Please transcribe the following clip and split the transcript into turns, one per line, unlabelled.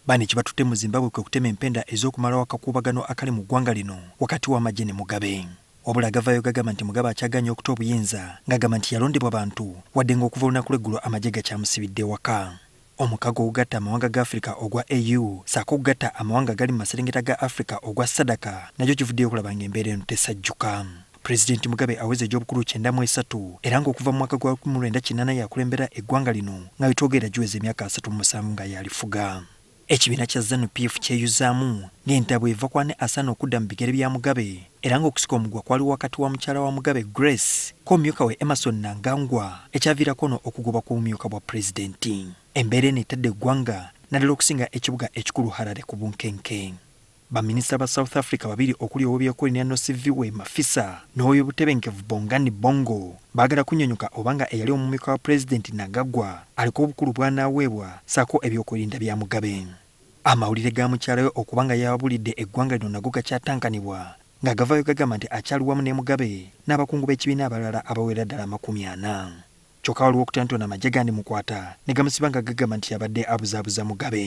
Bano ekibatutte mu Zimbabwe kwe kutema empenda ez'okumalawo akakuubagano akali mu ggwanga lino wakati w'amagye ne Mugabe. Wabula agavaayo gagamba nti Mugabe akyagaanye okuta obuyinza ng'agamba nti yalondebwa bantu, wadde ng'okuva olunaku lw'eggulo amagye gakyamusibidde ewaka. Omukago ogugatta amawanga ga Africa ogwa AU ssaako okugatta amawanga agali mu maserengeta ga Africa ogwa SADC nagyo givuddeyo okulaba ng'embeera eno tesajjuka. Pulezidenti Mugabe aweza egy'obukulu 93 era ng'okuva mu mwaka gwa 1980 yakulembera eggwanga lino nga wetwogerera giweza emyaka 37 nga yalifuga. Ekibiina kya ZANU-PF kyeyuzaamu ng'entabwe eva ku ani asaana okudda mu bigere bya Mugabe era ng'okusika omugwa kwali wakati wa mukyala wa Mugabe Grace ko omumyuka we Emmerson Mnangagwa ekyaviirako ono okugobwa ku bumyuka bwa pulezidenti. Embeera eno etadde eggwanga naddala okusinga ekibuga ekikulu Harare ku bunkenke. Baminisita ba South Africa babiri okuli ow'ebyokwerinda Nosiviwe Mafisa n'ow'eby'obutebenkevu Bongani Bongo baagala kunnyonnyoka obanga eyali omumyuka wa pulezidenti Mnangagwa aliko obukulu bw'anaaweebwa ssaako ebyokwerinda bya Mugabe. Amawulire ga mukyala we okuba nga yabulidde eggwanga lino nago gakyatankanibwa nga gavaayo gagamba nti akyali wamu ne Mugabe n'abakungu b'ekibiina abalala abawera ddala 40. Kyokka waliwo okutya nti ono amagye gandimukwata ne gamusiba nga gagamba nti yabadde abuzaabuza Mugabe.